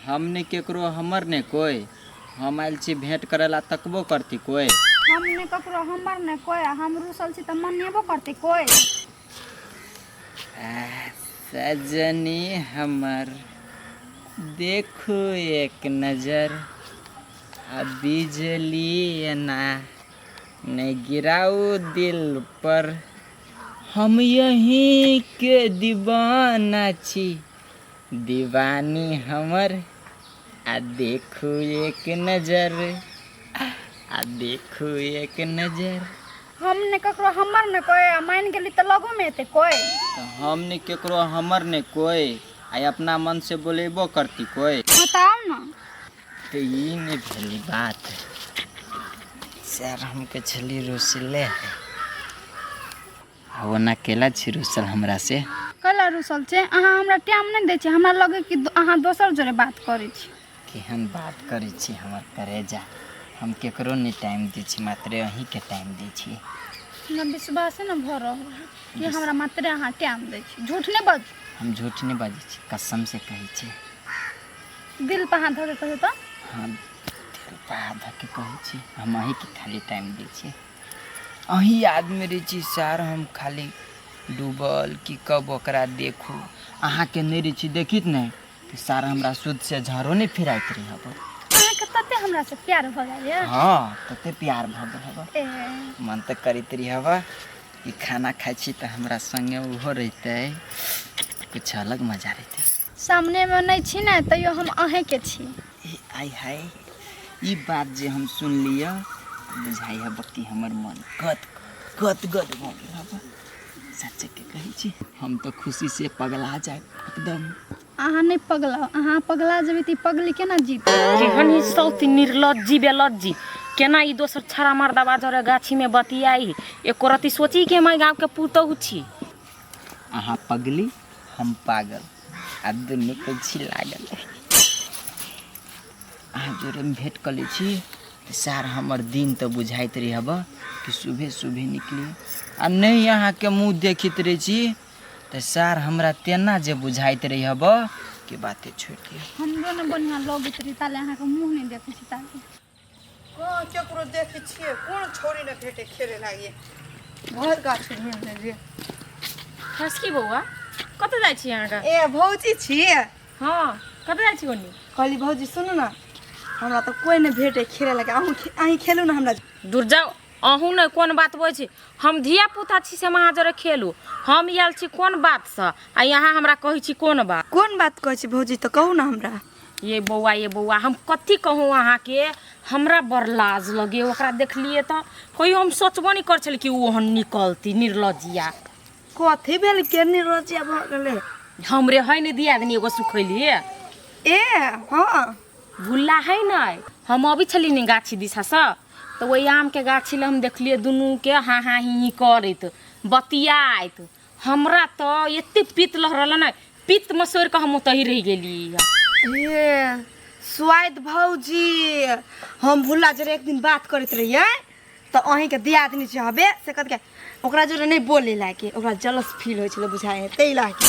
हम नहि केकरो हमर नहि कोइ, हम आयल छी भेंट करै ला तकबो करती कोइ। हम नहि ककरो हमर नहि कोइ, आ हम रूसल छी तऽ मनेबो करतै कोइ। सजनी हमर देखू एक नजर, आ बिजली एना नहि गिराउ दिल पर, हम यहीं के दीवाना छी, दीवानी हमर, आ देखू एक नजर, आ देखू एक नजर। हम नहि ककरो हमर नहि कोइ, आ मानि गेली तऽ लगोमे एतै कोइ। तऽ हम नहि केकरो हमर नहि कोइ, आ अपना मन से बोलेबो करती कोइ। हँ तऽ आउ ने। तऽ ई नहि भेली बात सर, हमके छली रुसले है, आ ओना केला छी रुसल हमरा से? कैला रुसल छै? अहाँ हमरा टाइम नहि दै छी, हमरा लगै कि अहाँ दोसर जोरे बात करै छी। केहन बात करै छी हमर करेजा, हम केकरो नहि टाइम दै छी, मात्रे अहीँके टाइम दै छी। हमरा विश्वासे नहि भऽ रहल है कि हमरा मात्रे अहाँ टाइम दै छी। झूठ नहि बाजू। हम झूठ नहि बाजै छी, कसम से कहै छी। दिल पर हाथ धऽ के कहियौ तऽ। हाँ, दिल पर हाथ धऽ के कहै छी, हम अहीँके खाली टाइम दै छी, अहीं यादमे रहै छी सर। हम खाली डूबल कि कब ओकरा देखू, अहाँके नहि रहै छी देखित नहि तऽ सार हमरा शुद्धसँ झाड़ो नहि फिराइत रहै हब। अहाँके तते हमरा से प्यार भऽ गेल यऽ? हँ, तते प्यार भऽ गेल हब। ए। मन तऽ करैत रही हब कि खाना खाइ छी तऽ हमरा संगे ओहो रहितै, कुछ अलग मजा रहितै। सामनेमे नहि छी ने, तैयो हम अहीँके छी। ए आइ हाय, ई बात जे हम सुनलियै बुझाइ हब कि हमर मन गद गद गद भऽ गेल हब। सच्चे के कहै छी, हम तऽ खुशी से पगला जायब एकदम। अहाँ नहि पगलाउ, अहाँ पगला जेबै तऽ ई पगली केना जीतै? केहन ही सौती निर्लज्जी बेलज्जी, केना ई दोसर छड़ा मर्दबा जरे गाछीमे बतियाई, एको रत्ती सोची कि हम एहि गाँवके पुतहु छी। अहाँ पगली, हम पागल, आ दुनू के छी लागल। अहाँ जोरे भेंट कऽ लै छी तऽ सार हमर दिन तऽ बुझाइत रहै हब कि सुबह सुबह निकली, आ नहि अहाँके मुँह देखैत रहै छी तऽ सार हमरा तेना जे बुझाइत रहै हब कि बाते छोड़ि दियौ। हमरो ने बढ़िआँ लगैत रहै ताले अहाँके मुँह नहि देखै छी ताले। कहाँ केकरो देखै छियै, कोन छौड़ी ने भेटे खेले लागे, भर गाछ घुमि लेलियै। हँसकी बौआ, कतऽ जाइ छी अहाँके? ए भौजी छियै? हँ, कतऽ जाइ छी ओनी? कहली भौजी सुनू ने, हमरा तऽ कोइ नहि भेटे खेले लागे, अहूँ अहीं खेलू ने हमरा। दूर जाउ अहूँ ने, कोन बात बजै छी? हम धिया पुता छी से हम अहाँ जरे खेलू? हम आयल छी कोन बातसँ आ यहाँ हमरा कहै छी कोन बात? कोन बात कहै छी भौजी, तऽ कहू ने हमरा। ये बौआ, ये बौआ, हम कथी कहूँ अहाँके, हमरा बड़ लाज लगे ओकरा देखलियै तऽ। कहियो हम सोचबो नहि करै छलियै कि ओ ओहन निकलती निर्लजिया। कथी भेल, के निर्लजिया भऽ गेलै? हमरे है ने दियादनी एगो सुखैलियै। ए हँ, भुल्ला है ने। हम अबै छली ने गाछी दिशासँ तऽ ओहि आमके गाछी लग हम देखलियै दुनूके हाँ हाँ ही ही करैत बतियाइत। हमरा तऽ एते पित्त लहरल ने, पित्त मसोरि कऽ हम ओतहि रहि गेली। हे स्वाद भौजी, हम भुल्ला जरे एक दिन बात करैत रहियै तऽ अहीँके दियादनी जे हबे से कहतकै ओकरा जोरे नहि बोले लागे, ओकरा जलस फील होइ छलै बुझाइ है, ताहि लागे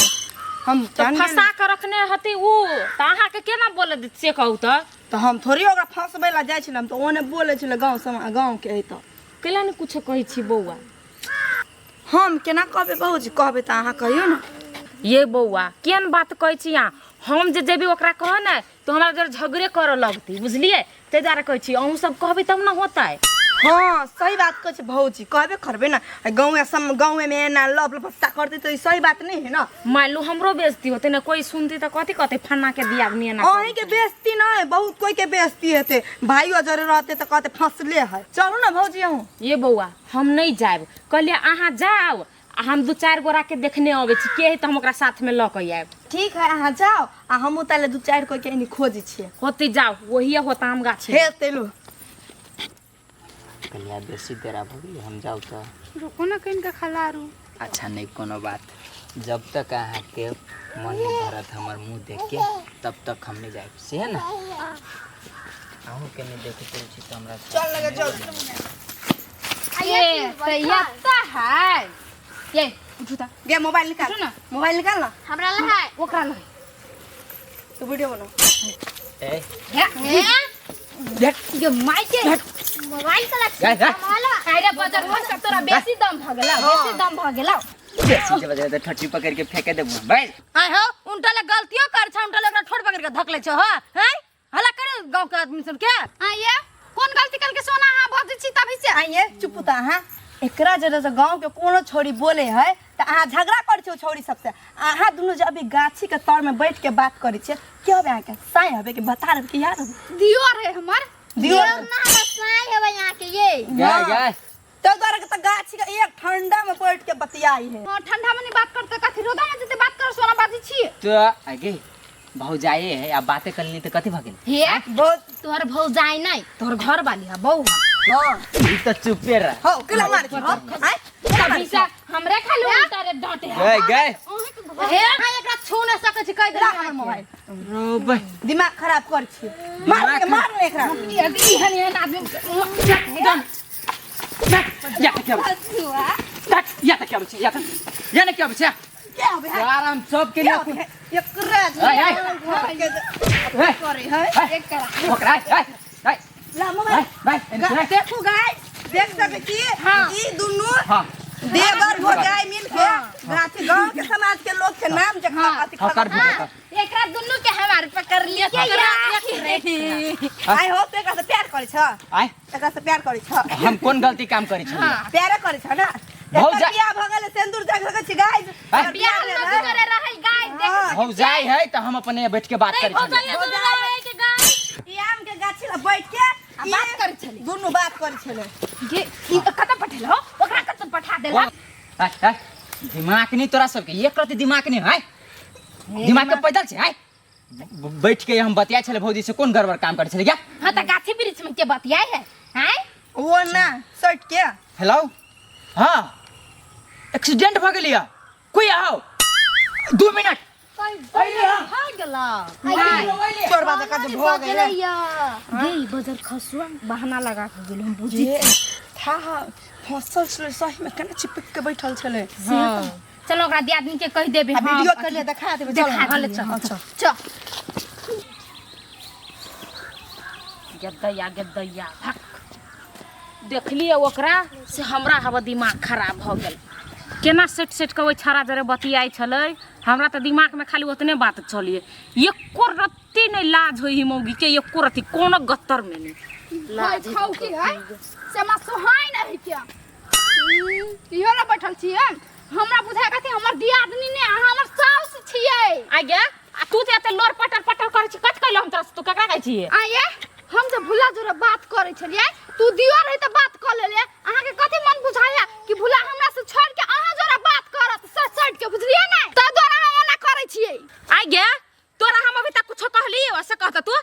हम तऽ फंसा कऽ रखने हती उ तऽ अहाँके केना बोले देत से कहू तऽ। तऽ हम थोड़ी ओकरा फंसबै लए जाइ छलै, हम तऽ ओने बोलै छलै गाँव समा गाँवके है तऽ। कैला ने कुछो कहै छी बौआ? हम केना कहबै भौजी, कहबै तऽ अहाँ कहियौ ने। ये बौआ, केहन बात कहै छी अहाँ? हम जे जेबै ओकरा कहऽ ने तऽ हमरा जर झगड़े करऽ लगतै, बुझलियै? ताहि दुआरे कहै छी, अहूँ सब कहबै तब ने होतै। हँ, सही बात कहै छै भौजी, कहबे करबै ने। गाँवे सब गाँवेमे एना लप लपस्ता करतै तऽ ई सही बात नहि है ने। मान लू हमरो बेइज्जती होतै ने, कोई सुनतै तऽ कथी कहतै, फन्ना के दियादनी एना करै। अहीँके बेइज्जती नहि, बहुत कोइके बेइज्जती हेतै। भाइयो जरे रहतै तऽ कहतै फँसले है। चलू ने भौजी अहूँ। ये बौआ, हम नहि जायब, कहलियै अहाँ जाउ आ हम दू चारि गोराके देखने अबै छी, के है तऽ हम ओकरा साथमे लऽ कऽ आयब। ठीक है, अहाँ जाउ आ हमहूँ ताले दू चारि कोइके एनी खोजै छियै। होतै, जाउ, वही होता आम गाछ। हे तेलू कनिया, बेसी देरा भऽ गेलै, हम जाउ तऽ? रुको ने कनि के खलारू। अच्छा, नहि कोनो बात, जब तक अहाँके मन नहि भरत हमर मुँह देख के तब तक हम नहि जायब, से है ने? अहूँके नहि देखैत रहै छी तऽ हमरा चल लगे चल। ये तऽ एत्ता है, ये उठू तऽ। गे मोबाइल निकाल उठू ना। मोबाइल निकाल ना। हमरा लग है, ओकरा लग। तू वीडियो बनाओ। ए हे ये माई के मोबाइल का गाय, गाय। अरे बजर खस तोरा बेसी दम भ गेला, बेसी दम भ गेला। बेसी जब जब ठट्टी पकड़ के फेंके देबू बैठ। आय हो उनटा ले गलतियो कर छ, उनटा ले ओकरा ठोर पकड़ के धक ले छ हो हैं हला करे गांव के आदमी सब के। आइए कोन गलती करके सोना अहाँ बजै छी तभी से। आइए चुप त अहाँ, एकरा जरे से गांव के कोनो छोरी बोले है त अहाँ झगड़ा करै छी ओ छोरी सबसे। अहाँ दुनू जे अभी गाछी के तर में बैठ के बात करै छियै, के हबे अहाँके साई हबे कि बता रहे कि यार हबे? दियोर है हमर। दियोर ना हमरा साई हेबै यहाँ के ये। गाय गाय तो द्वारा के त गाछी के एक ठंडा में बैठ के बतियाई है। हां ठंडा में नहीं बात करते कथी रोदा में जते बात कर सोना बाजी छी। तो आगे भौजाए है आ बातें करनी तो कथी भगेल? हे बहुत तोहर भौजाई नहीं, तोहर घर वाली है बहू है। हां ई तो चुपे रह। हो केला मार के हो आय तभी से हमरे खाली उल्टा रे डांटे है। गए गए हे अहाँ एकरा छू न सकै छी, कहि देलहुँ हमर मोबाइल। रोबे दिमाग खराब कर छी, मार के मार ले एकरा। एहन एहन आदमी या क्या या क्या बच्चे या या ना क्या बच्चे के हबे है? यार हम सब के के लिए हबे है? एकरा आय, आय। घर के करे है ओकरा आय आय ला मोबाइल भाई भाई देखू गाइस, देख सकै छी ई दुनू हां देवर भौजाई मिल के गाछी गांव के समाज के लोग के नाम जखा अथी हां कर खबर। एकरा दुनू के हमार पकड़ लिया। आइ हो तो एकरा से प्यार करै छ, आय एकरा से प्यार करै छ, हम कोन गलती काम करै छी? प्यारे करै छ ना। भौजा- एकर बियाह भ गेलै, सिंदूर देख सकै छी गाइस। आय। एकर बियाह बियाह भेल न है। करे रहै गाय देख। हाँ। भौजाई है तो हम अपने बैठ के बात करै छी। ई आम के गाछी लग बैठ के आ बात करै छलै। दुनू बात करै छलै। ये ई कतऽ पठेलहो ओकरा, कतऽ पठा देला? आय आय दिमाग नहीं तोरा सबके, एक रति दिमाग नहीं है, दिमाग के पैदल छै। आय बैठ के हम बतिया छले भौजी से, कोन गड़बड़ काम करै छले क्या? हां त गाछी वृक्ष में के बतियाई है आय? वो ना सट के। हेलो हाँ एक्सीडेंट भ गेलिया, कोई आओ 2 मिनट। चोर बाजा का भऽ गेलै। गे बजर खसुआ बहाना लगा के गेल हम बुझी ये था फसल छलै सही में केना चिपक के बैठल छलै। चलो ओकरा दियादनी के कहि देबे। आ वीडियो कर ले देखा देबै। चल देखा देबै, चल चल। चल गद्दैया गद्दैया भक देखलिए ओकरा से हमरा हवा दिमाग खराब भऽ गेल। केना सेट सेट के ओहि छड़ा जरे बतियाइ छलै, हमरा तऽ दिमागमे खाली ओतने बात चलिए। एको रत्ती नहि लाज होइ मौगी के, एको रत्ती कोनो गत्तरमे नहि लाज। खाउ की है से हमरा सोहाइ नहीं के इहो ला बैठल छियै। हमरा बुझाय कथी हमर दियादनी ने, अहाँ हमर साउस छियै। आ गे आ तू जे एते लोर पटर पटर करै छी, कथी कहलौ हम तोरा से? तू केकरा कहै छियै? आये हम जे भुला जोरे बात करै छलियै, तू दियो रही तऽ बात कऽ लेले। अहाँके कथी मन बुझाया कि भुला हमरा से छोड़ के अहाँ जोरे बात करत सट सट के, बुझलियै ने? ताहि दुआरे हम ओना करै छियै। आ गे तोरा हम अभी तक कुछो कहली वैसे कहता तू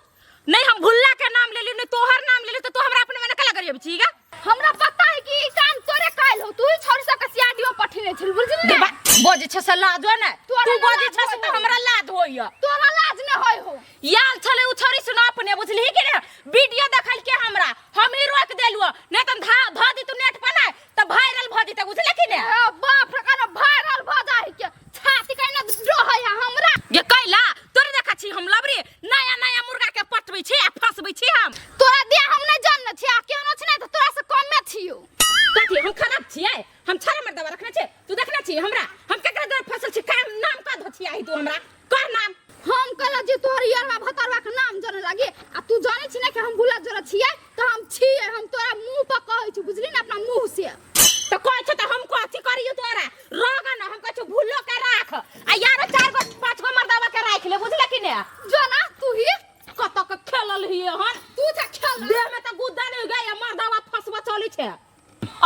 नहीं, हम भुल्ला के नाम लेली नहीं तोहर नाम लेली, तो तू हमरा अपने में नकल करिए छी गा? हमरा पता है कि ई काम तोरे कायल हो, तू ही छोड़ सके सीआरडीओ पठेने छल, बुझली ने? बजे छै से लाज हो ने तोरा तू ना बजे लाज छै से होय तऽ हो। हमरा लाज होइया। तोरा लाज ने होय हो। याल छले उ छोरी सुना अपने बुझली कि ने वीडियो देखल के हमरा हम ही रोक देलु, नहीं त धा ध दी तू नेट पर ना त वायरल भ जइते, बुझले कि ने? ए बाप रे, केना वायरल भ जाइ के छाती केना डहै है हमरा। ये कैला तोरे देखा छी हम लबरी नया नया मुर्गा के पटबै छी आ फंसबै छी हम। तोरा दे हम नहीं जानने छी आ केहनो छी नै त तोरा से कमे छियो। कथी हम खराब छियै? हम छड़ा मर्दवा रखने छियै, तू देखने छी हमरा? हम केकरा द्वारा फसल छी? का नाम का धो छियै तू हमरा? कह नाम। हम कहल जे तोहर यरवा भतरवा के नाम जाने लागे आ तू जाने छी ना कि हम भुला जोरा छियै त हम छियै, हम तोरा मुंह पर कहै छी, बुझली ना? अपना मुंह से त कहै छ त हम कथी करियो तोरा रग न? हम कहै छ भूलो के राख आ यारो 4 गो 5 गो मर्दवा के राख ले, बुझले कि ने? जो ना तू ही कत के खेलल हिए हन तू जा खेल। देह में त गुद्दा नहीं गई, मर्दवा फंसबा चलै छै।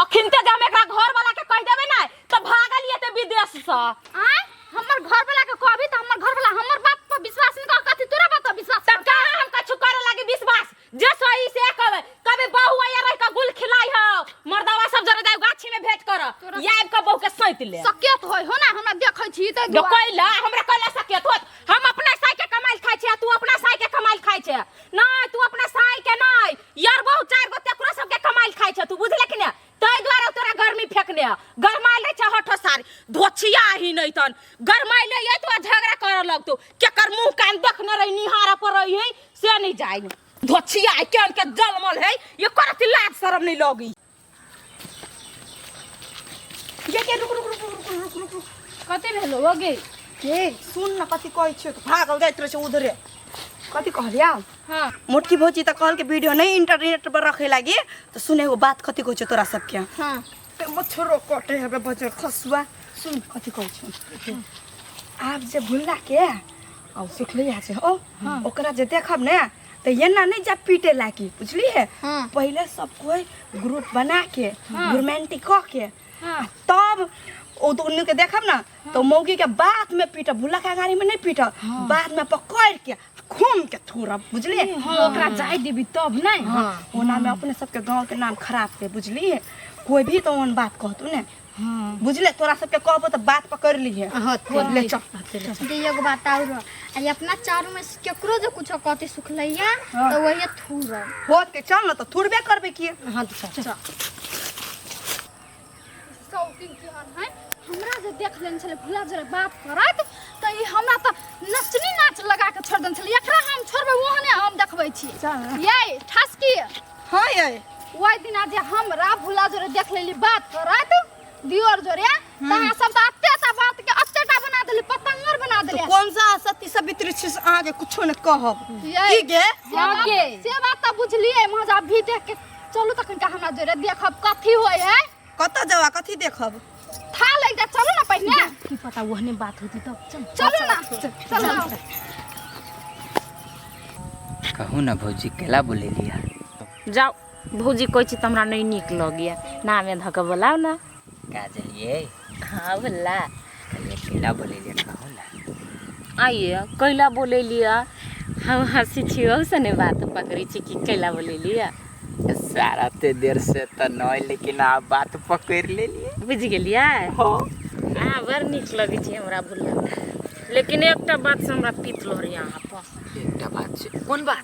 अखिनते जे हम एकरा घर वाला के कहि देबै ना त भागल ये ते विदेश से। आय हमर घर वाला के कहबी त हमर घर वाला हमर बात पर विश्वास नहीं कर, कथी तोरा बात पर विश्वास? त कहाँ हम कछु करे लागी विश्वास जे सही से कहबै। कभी बहू आया रह के गुल खिलाई हो, मर्दवा सब जरे जाय गाछी में भेंट कर आबि के बहू के सैत ले। सकेत होय हो ना हमरा देखै छी त जो कैला हमरा कैला सकेत होत? हम अपना साई के कमाइल खाइ छी आ तू अपना साई के कमाइल खाइ छे। नहीं तू अपना साई के नहीं यार बहु 4 गो तेकरो सब के कमाइल खाइ छे तू, बुझले कि ने? ताहि दुआरे तोरा गर्मी फेकने गरमाइल रहे छै हठो सारी धोछिया ही नहीं तन गरमाइल ये तो झगड़ा कर लगतो। केकर मुंह कान देखने रही निहारा पर रही है से नहीं जाई धोछिया के के जलमल है ये करत लाज शरम नहीं लगी। ये के रुक रुक रुक रुक रुक रुक रुक। कते भेलो हो गे? के सुन न कथी कहै छियौ, तऽ भागल जाइत रहै छै उधरे। कथी कहलियौ? हाँ। मोटकी भौजी तऽ कहलकै वीडियो नहीं इंटरनेट पर रखे लागी, तऽ सुन एगो बात कथी कहै छौ तोरा सबके। हाँ। ते मच्छरो कटे हेबे बजर खसुआ। सुन कथी कहै छौ, आब जे भुल्ला के आ सुखले छै ओ ओकरा जे देखब ने तऽ एना नहीं जा पीटे लागी, बुझली है? हाँ। पहले सब कोई ग्रुप बना के रोमांटिक कऽ के हाँ। तब ओ दुनू के देखब ना तो मौगी के बात में पीटब, भुल्ला के गाड़ी में नहीं पीटब, बाद में पकड़ के खून के थोड़ब, बुझलिए? हाँ, ओकरा जाय देबी तब नहीं। हाँ, ओना में अपने सबके गांव के नाम खराब है, बुझलिए? कोई भी तो ओहन बात कहतू ने, बुझले? तोरा सबके कहबो तो बात पकड़ लीहे। ले चल। दे एगो बात और, आ अपना चारू में से केकरो जो कुछो कहते सुखलैया तो वही थूरब। होत के चल ना तो थुरबे करबे की। हाँ तो चल। शौकीन केहन है, हमरा जे देख लेने छलै भुला जरे बात करत तऽ ई हमरा तऽ नचनी नाच लगा के छोड़ देने छलै। एकरा हम छोड़बै ओहने हम देखबै छी। ये ठसकी। हाँ ये ओहि दिना जे हमरा भुला जरे देख लेली बात करत दियोर जोरे, तऽ अहाँ सब तऽ अत्ते टा बात के अत्ते टा बना देली, पतंगर बना देली। कौन सा सती सवित्री छी से अहाँके कुछो ने कहब। ये। की गे? से बात, से बात तऽ बुझलियै, महज अभी देख के चलू तखन का हमरा जोरे देखब कथी होइ है। कतऽ जाउ आ कथी देखब? था लग जा, चलू ना पहिने। की पता ओहने बात होती तब चल। चलू ना, चलू। कहू ना भौजी केला बोले लिया? जाओ भौजी कहै छी तऽ हमरा नहीं नीक लगैया, नामे धऽ कऽ बोलाउ ना। काजल ये। हाँ बोला। कहलिए केला बोले लिया, कहू ना। आइए कैला बोले लिया? हम हंसी छियौ से ने बात पकड़ै छी कि कैला बोले लिया। सारा ते देर से तो नहीं, लेकिन आप बात पकड़ ले लिए। बुझि गेलियै? हाँ। अहाँ बड़ नीक लगै छै हमरा भुल्ला, लेकिन एकटा बात से हमरा पीत लहरैया अहाँ पर। एकटा बात छै? कोन बात?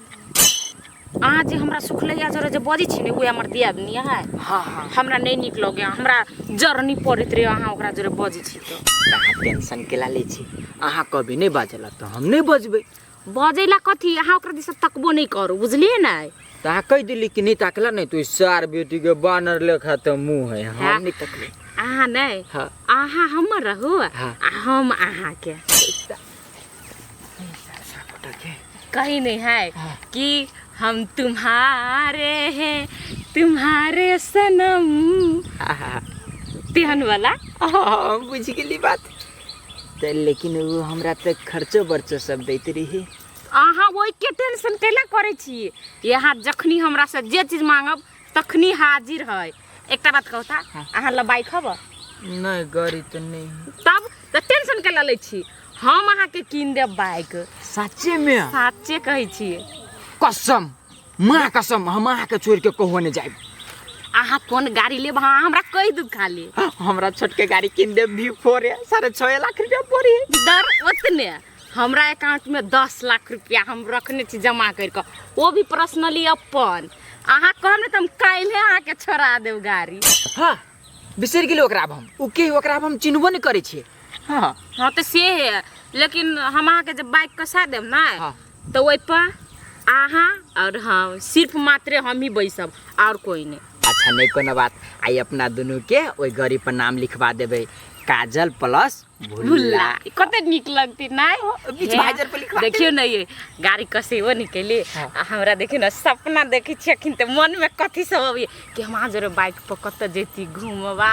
अहाँ जे हमरा सुखलैया जरे जे बजै छी ने, ओ हमर दियादनी है। हाँ हाँ। हमरा नहीं नीक लगैया, हमरा जरनी पड़ैत रहै अहाँ ओकरा जरे बजै छी तऽ। अहाँ टेंशन केला लै छी? अहाँ कभी नहीं बाजला तऽ हम नहीं बजबै। बजैला कथी, अहाँ ओकरा दिस तकबो नहीं करू, बुझलियै ने? तऽ अहाँ कहि देली कि नहीं ताकला नहीं तो सार बेटी के बानर लेखा तऽ मुँह है, हम हाँ। नहीं तकले। अहाँ नहीं? हाँ। अहाँ हमर रहू। हाँ। आ हम अहाँके। कहीं नहीं है कि हम तुम्हारे हैं तुम्हारे सनम तेहन वाला। हाँ बुझि गेली बात तऽ, लेकिन ओ हमरा तऽ खर्चो बर्चो सब दैत रही। अहाँ ओहिके टेंशन कैला करै छी? यहाँ जखनी हमरा से जे चीज मांगब तखनी हाजिर है। एकटा बात कहू ता, अहाँ लग बाइक हब? नहीं, गाड़ी तऽ नहीं। तब तऽ टेंशन कैला लै छी? हम अहाँके कीन देब बाइक। सच्चे में? साचे कहै छी। कसम माँ कसम, हम अहाँके छोड़ि के कहू नहीं जायब। अहाँ कोन गाड़ी लेब अहाँ हमरा कहि दू खाली। हमरा छोटके गाड़ी कीन देब V4 है, 6.5 लाख रुपया पड़ी। दर ओतने हमरा अकाउंट में 10 लाख रुपया हम रखने छी जमा करि कऽ, वो भी पर्सनली अपन। अहाँ कहब ने तऽ हम काल्हि अहाँके छोड़ा देब गाड़ी। हाँ बिसरि गेलियै ओकरा, आब हम ओ के ओकरा आब हम चिन्हबो नहि करै छियै। हाँ हाँ तऽ से है, लेकिन हम अहाँके जब बाइक कसा देब ने हाँ। तऽ ओहिपर अहाँ और हम सिर्फ मात्रे हम ही बैसब और कोई नहीं। अच्छा नहीं कोनो बात, आई अपना दुनू के ओहि गाड़ी पर नाम लिखवा देबै, काजल प्लस भुल्ला। भुल्ला कते नीक लगती नहीं? बीच भाइजर पर लिखवा। देखियौ ने ये गाड़ी कसेबो नहीं केली। हाँ। आ हमरा देखियौ ने सपना देखै छी अखन तऽ मनमे कथी सब अबैया कि हम अहाँ जरे बाइक पर कतऽ जैती घूमबा,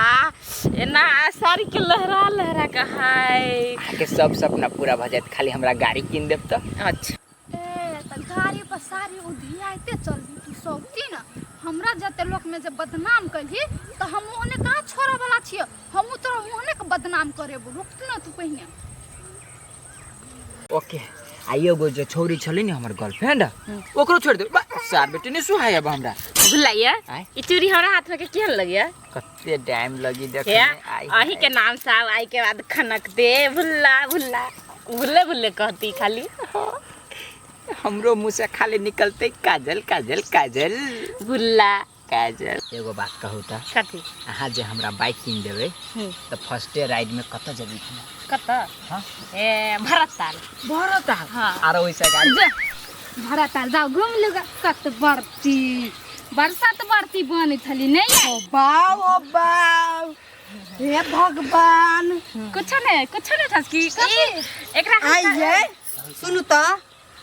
एना साड़ी के लहरा लहरा के हाय। अहाँके सब सपना पूरा भऽ जायत, खाली हमरा गाड़ी कीन देब तऽ। अच्छा ए तऽ गाड़ी पर साड़ी उधियाइते चलबी तू शौकीन, हमरा जते लोक में जे बदनाम कलही तऽ हम ओहने कहाँ छोड़ऽ वाला छियै, हमहूँ तोरा ओहने के बदनाम करेबो। रुक ना तू पहिने। ओके आ एगो जे छौरी छलै ने हमर गर्लफ्रेंड, ओकरो छोड़ि देब, सार बेटी नहि सुहाय अब हमरा। भुल्ला ये आँय? ई चूड़ी हमरा हाथ में के केहन लगैया? कते टाइम लगी देखे हे में, आई अही के नाम से आब आई के बाद खनक दे भुल्ला भुल्ला भुल्ले भुल्ले कहती खाली। हमरो मुँह से खाली निकलते काजल काजल काजल भुल्ला काजल। एगो बात कहू तऽ? कथी? अहाँ जे हमरा बाइक कीन देबै तऽ फर्स्टे राइड में कतऽ जेबै? कतऽ? हाँ। ए भरत ताल। भरत ताल? हाँ। आरो ओहिसँ गाड़ी जा। भरा ताल जाओ घूम लूगा। सतबरती बरसात बरती बनै छली नहीं? ओ बाव, ओ बाव, हे भगवान। कुछो नहीं, कुछो नहीं ठसकी एकरा। आइए सुनू त,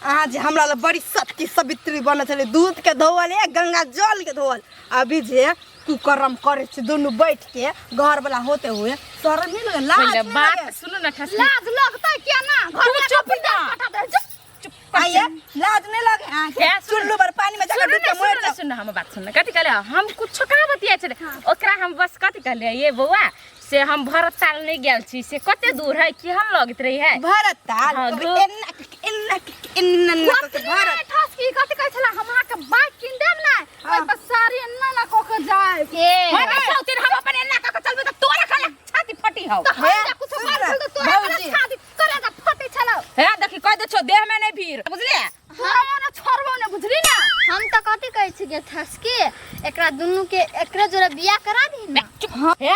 अहाँ जे हमरा लग बड़ी सती सवित्री बनल छलै, दूध के धोअल या गंगा जल के धोअल, अभी जे कुकर्म करै छी दुनू बैठ के घर वाला होते हुए, शरम नहीं लगे? लाज पहिले नहीं बात लगे? सुनू ना ठसकी। लाज लगतै किया ना? घर तू में चुप ना। पठा दे, चुप। चुप। आइए लाज नहीं लगे अहाँके? हे, सुनू। चुल्लू भर पानी में जाकर सुनू डूब ना, के मरि सुनू ना, जाओ। सुनू, हम बात सुनू। कथी कहले? हम कुछो कहाँ बतिया छलै ओकरा? हम बस कथी कहले, ये बौआ, से हम भरत ताल नहीं गेल छी, से कते दूर है, केहन लगैत रही है? भरत ताल? हाँ, कभी एन्ना एन्ना एन्ना एन्ना कऽ के भरत। ठसकी कथी कहै छला, हम अहाँके बाइक कीन देब ने, ओहि पर साड़ी एन्ना ना कऽ के जायब। ए हाँ, तो सौतीन हम अपन एन्ना कऽ के चलबै तऽ तोरा खाली छाती फटी हौ। तऽ हम हे, जे कुछो सुन कर ना, तऽ तोरा खाली भौजी। छाती तोरा जे फटै छलौ। हे देखी, कह दे छौ, देह में नहीं भीड़, बुझलिए? हम ओना छोड़बो ने, बुझली ना? हम तऽ कथी कहै छी गे ठसकी, एकरा दुनू के एकरा जोड़ा बियाह करा दी ना। चुप। हे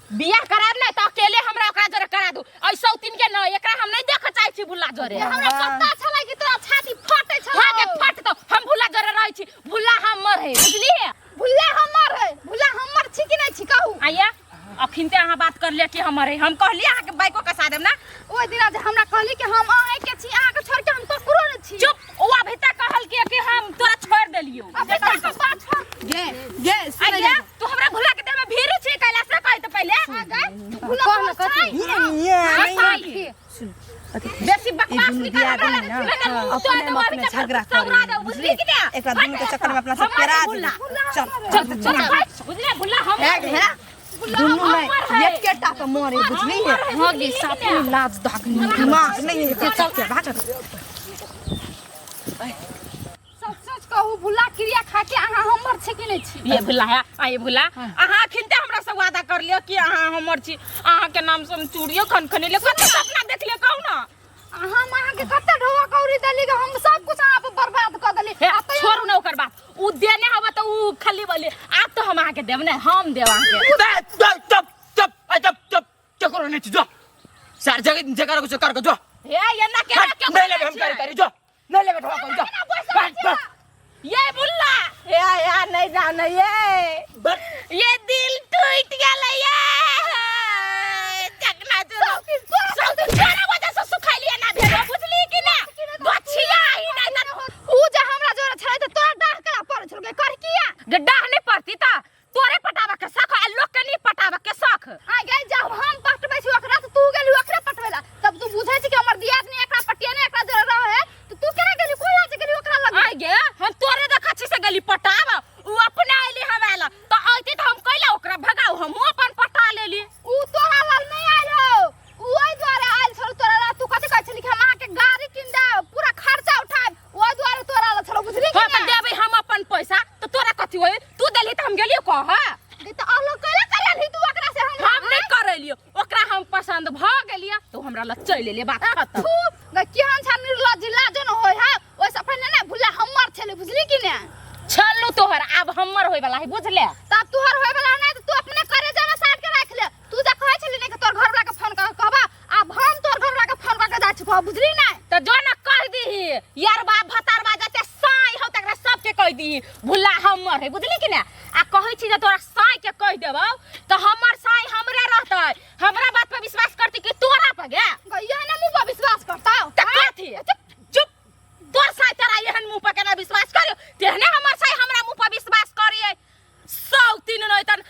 बियाह करा ले तऽ अकेले हमरा ओकरा जोरे करा दू, ऐ सौतीन के न। एकरा हम नहीं देख चाहै छी भुल्ला जोरे। हमरा पता छलै कि तोरा छाती फटै छलौ। हाँ के फट तो हम भुल्ला जोरे रहै छी, भुल्ला हमर है, बुझलिए? भुल्ला हमर है, भुल्ला हमर छी कि नहि छी, कहू? आइया अखिनते अहाँ बात कर लिया कि हमर है, हम कहलिए अहाँके बाइको कसा देब ना। ओहि दिना जे हमरा कहली कि हम अहाँके छी, अहाँके छोड़ के हम ककरो नहि छी। चुप। ओ अभी तक कहल कि कि हम तोरा छोड़ देलियो। अभी तक बात छोड़। गे गे सुन। आइया तू हमरा भुला के देह में भीड़ छी कैला से कहि त पहिले। भुल्ला तोहर छै। ये ये बेसी बकवास दुनू निकाल दियादनी ना, अपने में अपने झगड़ा करे, बुझली कि ना? एकरा दुनू के चक्कर में अपना सब हमर पेरा भुल्ला। देबै। चल। चल चल भाई, बुझले? भुल्ला हम है है, दुनू नहीं, एकेटा के मरे, बुझली है? हाँ गे, साफ लाज दाग। दिमाग नहीं है। चल के भाग। सच सच कहू भुल्ला, क्रिया खा के अहाँ हमर छी कि नहि छी? ये भुला है, आ ये भुला, अहाँ अखिनते हमरा से वादा कर लियो कि अहाँ हमर छी, अहाँ के नाम से हम चूड़ियो खनखनेले, कते सपना देख लियो, कहू ना? हम अहाँके कते ढोआ कौड़ी देली कि हम सब कुछ अहाँ पर बर्बाद कऽ देली। हे छोड़ू ना ओकर बात। उ देने हवा तो उ खाली बोले, आब तो हम अहाँके देब ने, हम देब अहाँके। चुप चुप चुप चुप चुप, केकरो नहीं जो सार जगह जगह को कर जो। हे ये ना के ना नहीं लेबे हम करे करे जो, नहीं लेबे ठोका जो। बस बस। ये बुल्ला, हे या नहीं जाने, ये बस। ये दिल टूट गेलै, ये चकना चूर सब तोरा वजह से सुखैलिए ना भेलो, बुझली कि ना? बचिया ही नहीं ना। उ जे हमरा जोरे छलै तऽ तोरा डाह करा पड़ै छलौ कर किया? गड्ढा नहीं पड़ती त तोरे पटाबा के शख आ लोग के नहीं पटाबा के शख। आ गई, जब हम पटबै छी ओकरा तऽ तू गेली ओकरा पटबै ला, तब तू बुझै छी कि हमर दियादनी एकरा पटियने एकरा जोरे रहे, तऽ तू केना गेली, कोन लाजे गेली ओकरा लग? आ गे, हम तोरे देखा छी से गेली पटाब, उ अपने आइली हमरा ला त आइती त हम कैला ओकरा भगाऊ? हमहूँ अपन पटा लेली। उ तोरा लग नहीं आयल हो, उ ओहि दुआरे आयल छल तोरा लग। तू कथी कहै छली कि हम अहाँके गाड़ी कीन देब, पूरा खर्चा उठायब, ओहि दुआरे तोरा लग छलौ, बुझली कि हाँ त नहि? देबै हम अपन पैसा त तोरा कथी होई? तू देलही त हम गेलियो कह। गे तऽ अलग कैला करेलही तू ओकरा से? हमरा हम नहीं करेलियो ओकरा, हम पसंद भ गेलियो तो हमरा लग चलि एलियै, बात खत्म। थू गे, केहन छा निर्लज्ज, लाजो न होय है। ओहिसँ पहिने ने भुल्ला हमर छलै, बुझली कि ने? छलू तोहर, आब हमर होय वाला है, बुझले? तब तोहर होय वाला नहि तऽ तू अपने करे जामे साट के राख ले। तू जे कहै छली ने कि तोहर घरवला के फोन कऽ के कहबा, आब हम तोहर घरवला के फोन कऽ के जाइ छी कहब, बुझली ने? त जो न कह दीही, यार बाप भतार बा जते साई हो तकरा सबके कह दीही भुल्ला हमर है, बुझली कि ने? आ कहै छी जे तोरा साई के कह देबौ त हमर साई हमरे रहतै, हमरा बात पर विश्वास करती कि तोरा पर गे? गैया ने मुँह पर विश्वास करता। त कथी? चुप चुप। तोर साई तोरा एहन मुँह पर केना विश्वास करियो? तेहने हमर साई हमरा मुँह पर विश्वास करिए। सौ तीन नहीं तन